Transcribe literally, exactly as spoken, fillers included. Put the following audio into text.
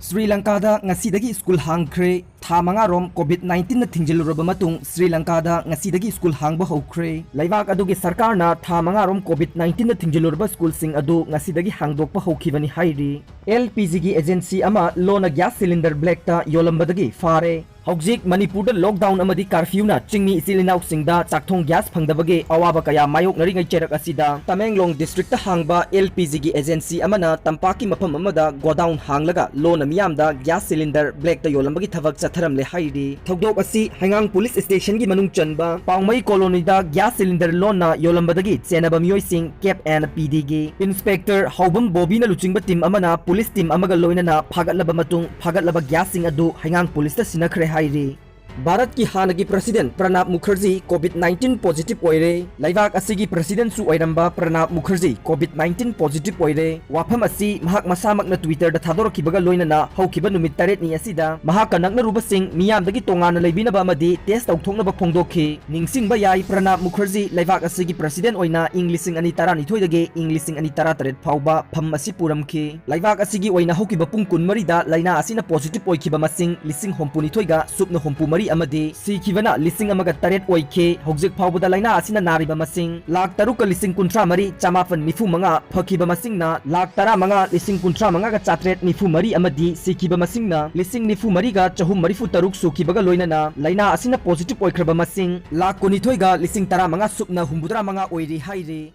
ꯁ꯭ꯔꯤ ꯂꯪꯀꯥꯗ ꯉꯁꯤꯗꯒꯤ ꯁ꯭ꯀꯨꯜ ꯍꯥꯡꯈ꯭ꯔꯦ꯫ ꯊꯥ ꯃꯉꯥꯔꯣꯝ COVID nineteenꯅ ꯊꯤꯡꯖꯤꯜꯂꯨꯔꯕ ꯃꯇꯨꯡ ꯁ꯭ꯔꯤ ꯂꯪꯀꯥꯗ ꯉꯁꯤꯗꯒꯤ ꯁ꯭ꯀꯨꯜ ꯍꯥꯡꯕ ꯍꯧꯈ꯭ꯔꯦ꯫ ꯂꯩꯕꯥꯛ ꯑꯗꯨꯒꯤ ꯁꯔꯀꯥꯔꯅ ꯊꯥ ꯃꯉꯥꯔꯣꯝ COVID nineteenꯅ ꯊꯤꯡꯖꯤꯜꯂꯨꯔꯕ ꯁ꯭ꯀꯨꯜꯁꯤꯡ ꯑꯗꯨ ꯉꯁꯤꯗꯒꯤ ꯍꯥꯡꯗꯣꯛꯄ ꯍꯧꯈꯤꯕꯅꯤ ꯍꯥꯏꯔꯤ꯫ LPGꯒꯤ ꯑꯦꯖꯦꯟꯁꯤ ꯑꯃ ꯂꯣꯟꯅ ꯒ꯭ꯌꯥꯁ ꯁꯤꯂꯤꯟꯗꯔ ꯕ꯭ꯂꯦꯛꯇ ꯌꯣꯜꯂꯝꯕꯗꯒꯤ ꯐꯥꯔꯦ꯫ ꯍꯧꯖꯤꯛ ꯃꯅꯤꯄꯨꯔꯗ ꯂꯣꯛꯗꯥꯎꯟ ꯑꯃꯗꯤ ꯀꯥꯔꯐ꯭ꯌꯨꯅ ꯆꯤꯡꯃꯤ ꯏꯆꯤꯜ ꯏꯅꯥꯎꯁꯤꯡꯗ ꯆꯥꯛꯊꯣꯡ ꯒ꯭ꯌꯥꯁ ꯐꯪꯗꯕꯒꯤ ꯑꯋꯥꯕ ꯀꯌꯥ ꯃꯥꯌꯣꯛꯅꯔꯤꯉꯩ ꯆꯩꯔꯛ ꯑꯁꯤꯗ ꯇꯃꯦꯡꯂꯣꯡ ꯗꯤꯁꯇ꯭ꯔꯤꯛꯇ ꯍꯥꯡꯕ LPGꯒꯤ ꯑꯦꯖꯦꯟꯁꯤ ꯑꯃꯅ ꯇꯝꯄꯥꯛꯀꯤ ꯃꯐꯝ ꯑꯃꯗ ꯒꯣꯗꯥꯎꯟ ꯍꯥꯡꯂꯒ ꯂꯣꯟꯅ ꯃꯤꯌꯥꯝꯗ ꯒ꯭ꯌꯥꯁ ꯁꯤꯂꯤꯟꯗꯔ ꯕ꯭ꯂꯦꯛꯇ ꯌꯣꯜꯂꯝꯕꯒꯤ ꯊꯕꯛ ꯆꯠꯊꯔꯝꯂꯦ ꯍꯥꯏꯔꯤ꯫ ꯊꯧꯗꯣꯛ ꯑꯁꯤ ꯍꯩꯉꯥꯡ ꯄꯨꯂꯤꯁ ꯁ꯭ꯇꯦꯁꯟꯒꯤ ꯃꯅꯨꯡ ꯆꯟꯕ ꯄꯥꯎꯃꯩ ꯀꯣꯂꯣꯅꯤꯗ ꯒ꯭ꯌꯥꯁ ꯁꯤꯂꯤꯟꯗꯔ ꯂꯣꯟꯅ ꯌꯣꯜꯂꯝꯕꯗꯒꯤ ꯆꯦꯟꯅꯕ ꯃꯤꯑꯣꯏꯁꯤꯡ ꯀꯦꯞ ꯑꯦꯟ ꯄꯤꯗꯤꯒꯤ ꯏꯟꯁꯄꯦꯛꯇꯔ ꯍꯥꯎꯕꯝ ꯕꯣꯕꯤꯅ ꯂꯨꯆꯤꯡꯕ ꯇꯤꯝ ꯑꯃꯅ ꯄꯨꯂꯤꯁ ꯇꯤꯝ ꯑꯃꯒ ꯂꯣꯏꯅꯅ ꯐꯥꯒꯠꯂꯕ ꯃꯇꯨꯡ ꯐꯥꯒꯠꯂꯕ ꯒ꯭ꯌꯥꯁꯁꯤꯡ ꯑꯗꯨ ꯍꯩꯉꯥꯡ ꯄꯨꯂꯤꯁꯇ ꯁꯤꯟꯅꯈ꯭ꯔꯦ ꯍꯥꯏꯔꯤ꯫ ꯚꯥꯔꯠꯀꯤ ꯍꯥꯟꯅꯒꯤ president ꯄ꯭ꯔꯅꯥꯕ Mukherjee COVID nineteen positive ꯑꯣꯏꯔꯦ꯫ ꯂꯩꯕꯥꯛ ꯑꯁꯤꯒꯤ ꯄ꯭ꯔꯁꯤꯗꯦꯟꯁꯨ ꯑꯣꯏꯔꯝꯕ ꯄ꯭ꯔꯅꯥꯕ ꯃꯨꯈꯔꯖꯤ COVID nineteen positive ꯑꯣꯏꯔꯦ꯫ ꯋꯥꯐꯝ ꯑꯁꯤ ꯃꯍꯥꯛ ꯃꯁꯥꯃꯛꯅ Twitterꯗ ꯊꯥꯗꯣꯔꯛꯈꯤꯕꯒ ꯂꯣꯏꯅꯅ ꯍꯧꯈꯤꯕ ꯅꯨꯃꯤꯠ ꯇꯔꯦꯠꯅꯤ ꯑꯁꯤꯗ ꯃꯍꯥꯛꯀ ꯅꯛꯅꯔꯨꯕꯁꯤꯡ ꯃꯤꯌꯥꯝꯗꯒꯤ ꯇꯣꯉꯥꯟꯅ ꯂꯩꯕꯤꯅꯕ ꯑꯃꯗꯤ ꯇꯦꯁ ꯇꯧꯊꯣꯛꯅꯕ ꯐꯣꯡꯗꯣꯛꯈꯤ꯫ ꯅꯤꯡꯁꯤꯡꯕ ꯌꯥꯏ, ꯄ꯭ꯔꯅꯥꯕ ꯃꯨꯈꯔꯖꯤ ꯂꯩꯕꯥꯛ ꯑꯁꯤꯒꯤ ꯄ꯭ꯔꯁꯤꯗꯦꯟ ꯑꯣꯏꯅ ꯏꯪ ꯂꯤꯁꯤꯡ ꯑꯅꯤ ꯇꯔꯥꯅꯤꯊꯣꯏꯗꯒꯤ ꯏꯪ ꯂꯤꯁꯤꯡ ꯑꯅꯤ ꯇꯔꯥꯇꯔꯦꯠ ꯐꯥꯎꯕ ꯐꯝ ꯑꯁꯤ ꯄꯨꯔꯝꯈꯤ꯫ ꯂꯩꯕꯥꯛ ꯑꯁꯤꯒꯤ ꯑꯣꯏꯅ ꯍꯧꯈꯤꯕ ꯄꯨꯡ ꯀꯨꯟꯃꯔꯤꯗ ꯂꯥꯏꯅꯥ ꯑꯁꯤꯅ positive ꯑꯣꯏꯈꯤꯕ ꯃꯁꯤꯡ ꯂꯤꯁꯤꯡ ꯍꯨꯝꯐꯨꯅꯤꯊꯣꯏꯒ ꯁꯨꯞꯅ ꯍꯨꯝꯐꯨ ꯃꯔꯤ ꯑꯃꯗꯤ ꯁꯤꯈꯤꯕꯅ ꯂꯤꯁꯤꯡ ꯑꯃꯒ ꯇꯔꯦꯠ ꯑꯣꯏꯈꯤ꯫ ꯍꯧꯖꯤꯛ ꯐꯥꯎꯕꯗ ꯂꯥꯏꯅꯥ ꯑꯁꯤꯅ ꯅꯥꯔꯤꯕ ꯃꯁꯤꯡ ꯂꯥꯈ ꯇꯔꯨꯛꯀ ꯂꯤꯁꯤꯡ ꯀꯨꯟꯊ꯭ꯔꯥ ꯃꯔꯤ ꯆꯃꯥꯄꯟ ꯅꯤꯐꯨ ꯃꯉꯥ, ꯐꯈꯤꯕ ꯃꯁꯤꯡꯅ ꯂꯥꯈ ꯇꯔꯥꯃꯉꯥ ꯂꯤꯁꯤꯡ ꯀꯨꯟꯊ꯭ꯔꯥ ꯃꯉꯥꯒ ꯆꯥꯇ꯭ꯔꯦꯠ ꯅꯤꯐꯨ ꯃꯔꯤ ꯑꯃꯗꯤ ꯁꯤꯈꯤꯕ ꯃꯁꯤꯡꯅ ꯂꯤꯁꯤꯡ ꯅꯤꯐꯨ ꯃꯔꯤꯒ ꯆꯍꯨꯝ ꯃꯔꯤꯐꯨ ꯇꯔꯨꯛ ꯁꯨꯈꯤꯕꯒ ꯂꯣꯏꯅꯅ ꯂꯥꯏꯅꯥ ꯑꯁꯤꯅ positive ꯑꯣꯏꯈ꯭ꯔꯕ ꯃꯁꯤꯡ ꯂꯥꯈ ꯀꯨꯟꯅꯤꯊꯣꯏꯒ ꯂꯤꯁꯤꯡ ꯇꯔꯥꯃꯉꯥ ꯁꯨꯞꯅ ꯍꯨꯝꯐꯨꯇꯔꯥ ꯃꯉꯥ ꯑꯣꯏꯔꯤ ꯍꯥꯏꯔꯤ꯫